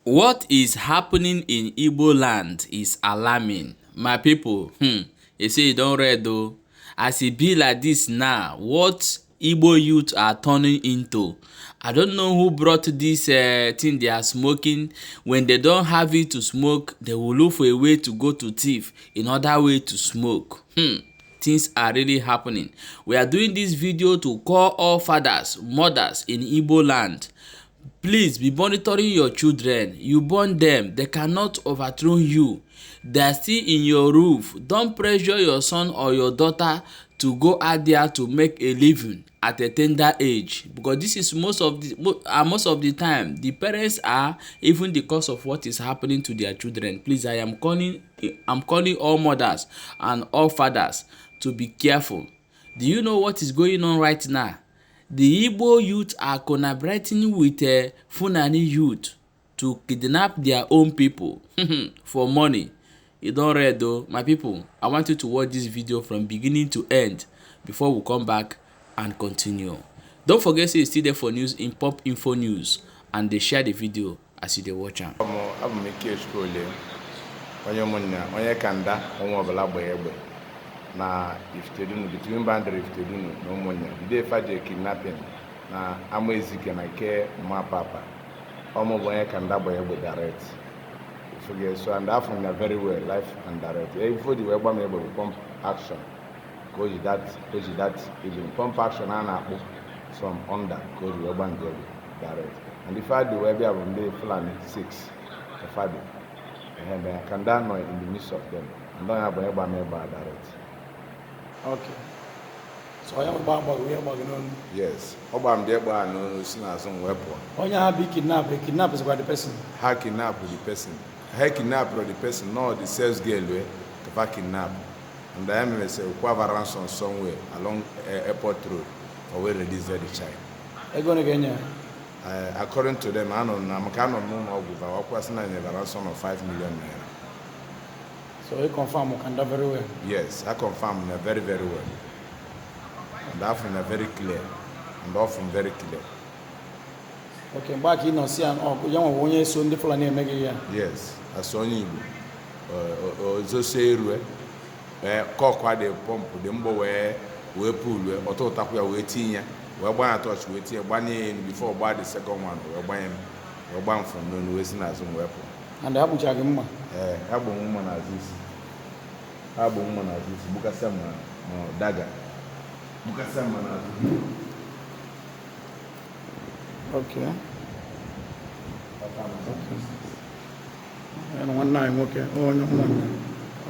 What is happening in Igbo land is alarming. My people, they say e don red o. As e be like this now, what Igbo youth are turning into. I don't know who brought this thing they are smoking. When they don't have it to smoke, they will look for a way to go to thief in other way to smoke. Things are really happening. We are doing this video to call all fathers, mothers in Igbo land. Please be monitoring your children. You born them, they cannot overthrow you. They are still in your roof. Don't pressure your son or your daughter to go out there to make a living at a tender age, because this is most of the time the parents are even the cause of what is happening to their children. Please, I'm calling all mothers and all fathers to be careful. Do you know what is going on right now? The Igbo youth are collaborating with Fulani youth to kidnap their own people for money. E don red o. My people, I want you to watch this video from beginning to end before we come back and continue. Don't forget say you still there for news in Pop Info News and dey share the video as you dey watch am. Abụ m Ikechukwu Olie, onye ụmụnna, onye Kanda onwe ọbụla gba egbe na Ifitedunu, between boundary Ifitedunu na Ụmụnnya, bido Efaje kidnapping na Amaezike na nke Mmapapa. Ọmụ bụ onye Kanda gba egbe direct ifuge so, and afọ na very well, live and direct. Ifo ji wee gba m egbe bụ pump action ka o ji that, o ji that even pump action a na-akpụ from under ka o ji wee gba ndị egbe direct. And ife adị wee bịa bụ ndị Fulani 6 Efadi ehe Kanda nọ in the midst of them, and onye bụ onye gba m egbe a direct. Okay. So onye gba agba ihe gba gị n'ọnụ? Yes, ọ gbara m dị egbe a n'onu, si n'azụ m wee pụọ. Onye ha bi kidnap, e kidnap zikwa the person? Ha kidnap the person, ha kidnap the person, no, the sales girl wey ka fa kidnap, and I mere kwava ransom somewhere along airport road for wey release the child. Ego ole ga-enye ya? According to them, anọ na maka anọ n'ụlọ ọgwụ va wakwasị na nyere ransom of 5 million naira. So you confirm Kanda very well? Yes, I confirm na very very well, and afọ na very clear and often very clear. Okay, mgbe a ka ị nọ si ya ọ ya nwe onye so ndị Fulani eme gị ya? Yes, as onye Igbo ozosie erue kọkwa dị pump dị mgbọ wee pulue ọtọ ụtakwu ya wee tinye ya, wee gbanye torch, wee tinye, gbanye ya elu before gbaa the second one, wee gbanye m, wee gbaa m from n'onu, wee si n'azụ m wee pụọ. And ha kpuchara gị mma? Ee, ha gbu mma n'azụ isi, ha gbu mma n'azụ isi, gbukasịa ma ma dagger, gbukasịa mma n'azụ. Okay. Ya na nwanne anyị nwoke, onye ụmụnne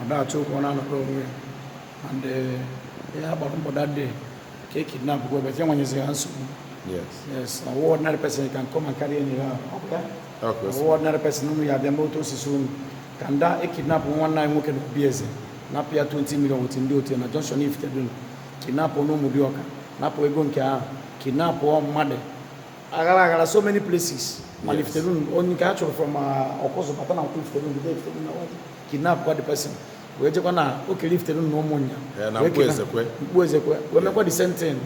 ọ na-achọ okwu, ọ na-anọrọ onwe ya, and ihe a gbara mbọ that day ka e kidnap gwa ebe ya nwanyezi ha nsogbu. Yes. Yes, na ordinary person can come and carry anyhow. Ọ bụ ya? Okay. Ọ ordinary person unu ya abịa mee otu osisi unu ka nda e kidnap nwanne anyị nwoke na Obi Eze, napụ ya 20 million with ndị otu ya na junction Ifitedunu, kidnap n'Ụmụdịọka, napụ ego nke ahụ, kidnap mmadụ aghara aghara so many places ma Ifitedunu, onye nke a chụrụ from Ọkụzụ bata na Nkwọ Ifitedunu, bido Ifitedunu na waji kidnap kwa the person, wee jekwa na okere Ifitedunu na Ụmụnya. Yeah, na Wee Mkpu Ezekwe. Mkpu Ezekwe, wee mekwa the same thing,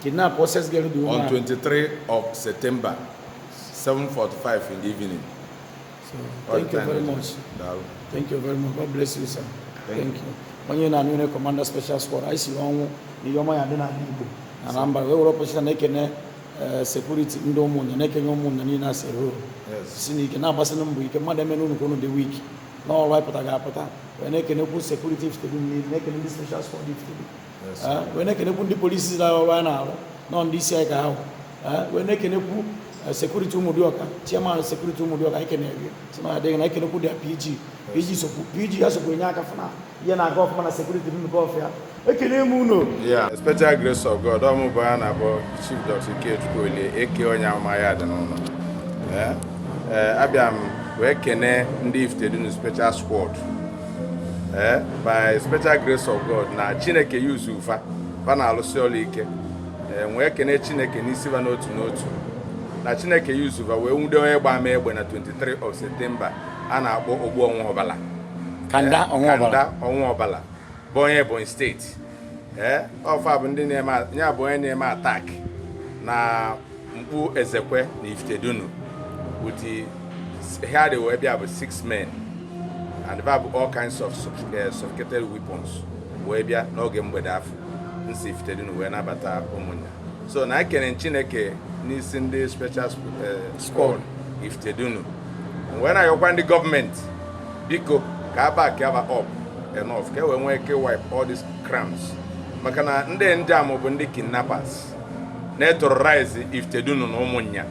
kidnap sales girl dị On woman. 23 of September, 7:45 in the evening. So All thank the you time. very much. Daalụ. Thank you very much. God bless you, sir. Thank Thank you. Onye na-anụ onye commander special squad, anyị si ọnwụ na ihe ọma ya dị n'ala Igbo na Anambra, wee were opportunity na-ekene security ndị Ụmụnne, na-ekenye Ụmụnne niile asị ruo si n'ike na-agbasịnụ mbọ ike, mmadụ emena unu ka unu dị weak n'ọrụ anyị pụta ga-apụta, wee na-ekenekwu security Ifitedunu niile, na-ekene ndị special squad Ifitedunu. Wee na-ekenekwu ndị polisi na ọrụ anyị na-arụ nọ ndị isi anyị ka ha hụ. Wee na-ekenekwu security Ụmụdịọka, chairman security Ụmụdịọka, anyị kenere gị, sị na adịghị na ekenekwu dia PG, PG sokwu, PG ya sokwu enye aka fụ na ihe na-aga ọfụma na security nnukwu ọfịa. Ekene m unu. Yeah, special grace of God. Ọ mụ bụ a na-akpọ Chief Dr. Ikechukwu Olie, eke onye amụma ya dị n'ụlọ. Ee, abịa m wee kene ndị Ifitedunu special squad. Ee, by special grace of God na Chineke yuzu fa, fa na-alụsị ọrụ ike. Ee, wee kene Chineke n'isi fa n'otu n'otu. Na Chineke yuzu fa wee nwude onye gba ama egbe na 23 of September a na-akpọ Ogbu Ọnwa Ọbala. Kanda Ọnwa Ọbala. Kanda Ọnwa Ọbala bụ onye Ebonyi Steeti. Ee, ọfa bụ ndị na-eme ya, bụ onye na-eme attack na Mkpu Ezekwe na Ifitedunu with the Ha dị wee bịa bụ six men, and they bụ all kinds of sophisticated weapons wee bịa n'oge mgbede afọ nsi Ifitedunu wee nabata Ụmụnya. So na ekene Chineke n'isi ndị special squad Ifitedunu, wee na-ayọkwa ndị gọọmenti, biko, ka a back ava up enough ka e wee nwee ike wipe all these crimes, maka na ndị njem bụ ndị kidnappers na-terrorize Ifitedunu na Ụmụnya.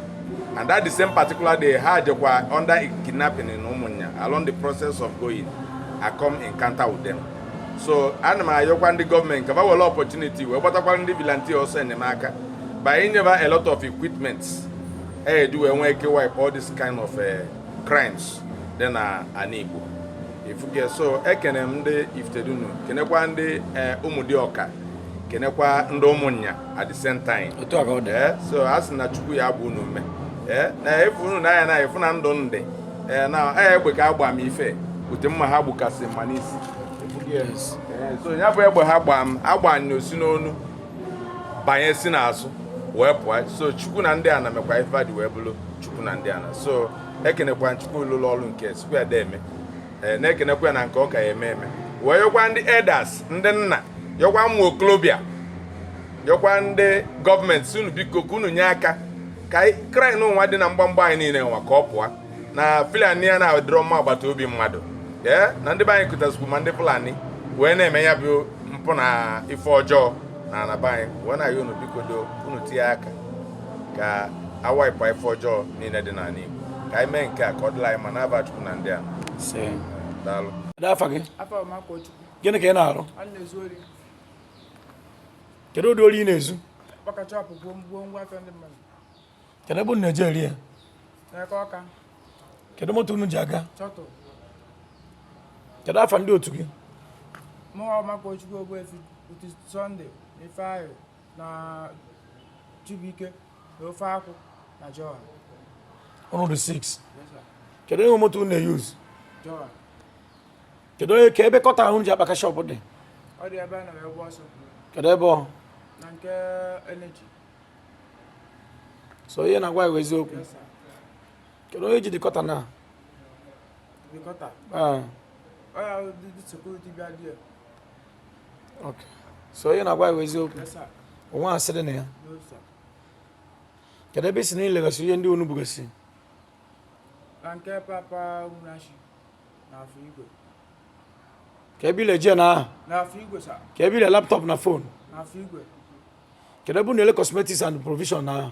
And that the same particular day ha jekwa under kidnapping in Ụmụnya, along the process of going, I come encounter with them. So ana m ayọkwa ndị gọọmenti ka fa were opportunity wee gbatakwara ndị vigilante ọsọ enyemaka by inyeba a lot of equipment eji wee nwee ike wipe all this kind of crimes dị na ana Igbo ifuge. So ekene m ndị Ifitedunu, kenekwa ndị Ụmụdịọka, kenekwa ndị Ụmụnya at the same time. Otu a ka ọ dị. Ee, so a sị na Chukwu ya bụ unu ume. Ee, na efu unu n'anya na efu na ndụ ndị ee na egbe ka agba m ife ute mma ha gbukasị mma n'isi. Efughị ya? Yes. Ee, so ya bụ egbe ha gba m agba osi n'onu banye si n'azụ wee pụọ. So Chukwu na ndị ana mekwa ife dị wee bụrụ Chukwu na ndị ana. So ekenekwa Chukwu lụrụ ọrụ nke sikwa ya eme. Ee, na-ekenekwa ya na nke ọ ka ya eme eme, wee yọkwa ndị elders, ndị nna, yọkwa ụmụ okorobịa, yọkwa ndị gọọmenti si unu biko ka unu nye aka ka crime nwa dị na mgbamgba anyị niile nwa ka ọ pụọ na Fulani ya na-adịrọ mma agbata obi mmadụ. Ee, na ndị be anyị kụtasikwu ma ndị Fulani wee na-eme ya bụ mpụ na ife ọjọọ na anaba anyị, wee na-ayọ unu, biko do unu tinye aka ka awaịpụ ife ọjọọ niile dị n'ala Igbo, ka anyị mee nke a ka ọ dịla anyị ma n'aba Chukwu na ndị a. Sị. Daalụ. Kedu afa gị? Afọ Ọmakọchukwu. Gịnị ka ị na-arụ? A na-ezu ori. Kedu ụdị ori ị na-ezu? Kpakacha ọpụ, gbuo gbuo ngwa afịa ndị mmadụ. Kedu ebe unu na-eje eri ya? N'aka Ọka. Kedu moto unu ji aga? Chọtụ. Kedu afa ndị otu gị? Mụnwa Ọmakọchukwu Ogbuefi, utu Sọnde na Ifeanyị na Chibuike na ofe akwụ na Joha. Unu dị 6? Yes, sir. Kedu onye nwe moto unu na-eyuzu? Joha. Kedu onye ka ebe kọta unu ji akpaka shop dị? Ọ dị ebe a na wee gba ọsọ. Kedu ebe ọ? Na nke energy. So ihe na-agwa ya bụ eziokwu? Yes, sir. Kedu onye ji dị kọta na? The kọta? Ah, Ọ ya dị security bịa dị ya. Okay. So ihe na-agwa ya bụ eziokwu? Yes, sir. Onwe asịrị na ya? No, sir. Kedu ebe i si na ilegasị ihe ndị unu bugasị? Na nke Papa Munachi na Afọ Igwe. Ka ebe ile je na aha? Na Afọ Igwe, sir. Ka ebe ile laptop na phone? Na Afọ Igwe. Kedu ebe unu ele cosmetics and provision na aha?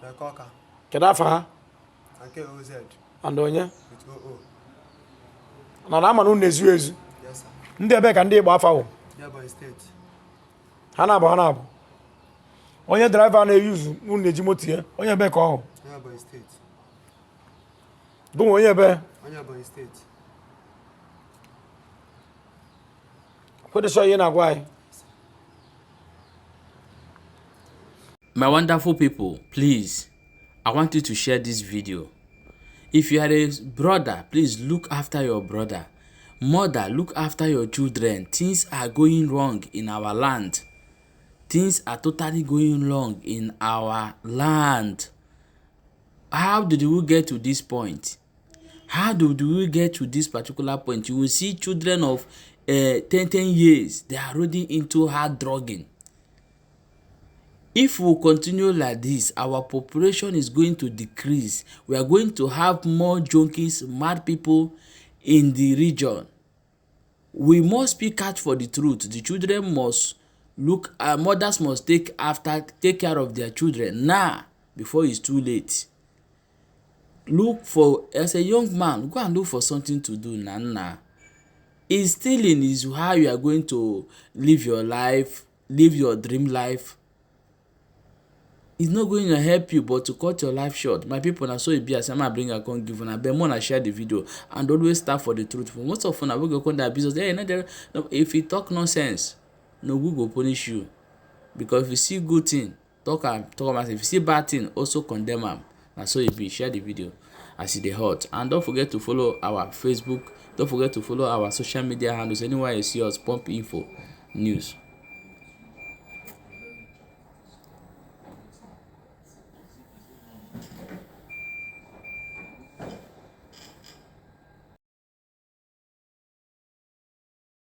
N'eke Ọka. Kedu afa ha? Na nke OZ. And onye? With OO. Na ama na unu na-ezu ezu? Yes, sir. Ndị ebe ka ndị Igbo afa wụ? Ebonyi Steeti. Ha na-abụ, ha na-abụ onye driver na-eyuzu unu na-eji moto ya, onye ebe ka ọ hụ? Onye Ebonyi Steeti. Gụnwa, onye ebe? Onye Ebonyi Steeti. Kwedịsọ ihe na-agwa anyị. My wonderful people, please, I want you to share this video. If you are a brother, please look after your brother. Mother, look after your children. Things are going wrong in our land. Things are totally going wrong in our land. How did we get to this point? How did we get to this particular point? You will see children of 10 10 years, they are already into hard drugging. If we continue like this, our population is going to decrease. We are going to have more junkies, mad people in the region. We must speak out for the truth. The children must look, mothers must take care of their children now before it's too late. Look for, as a young man, go and look for something to do na na. Is stealing is how you are going to live your life, live your dream life? It's not going to help you but to cut your life short. My people, na so e be as I bring am come give una. But more una share the video and always stand for the truth. For most of una wey go come dey abuse us, hey, no, there, no, if you talk nonsense, no good go punish you. Because if you see good thing, talk am, talk am. If you see bad thing, also condemn am. Na so e be. Share the video as e dey hot. And don't forget to follow our Facebook. Don't forget to follow our social media handles. Anywhere you see us, Pump Info News.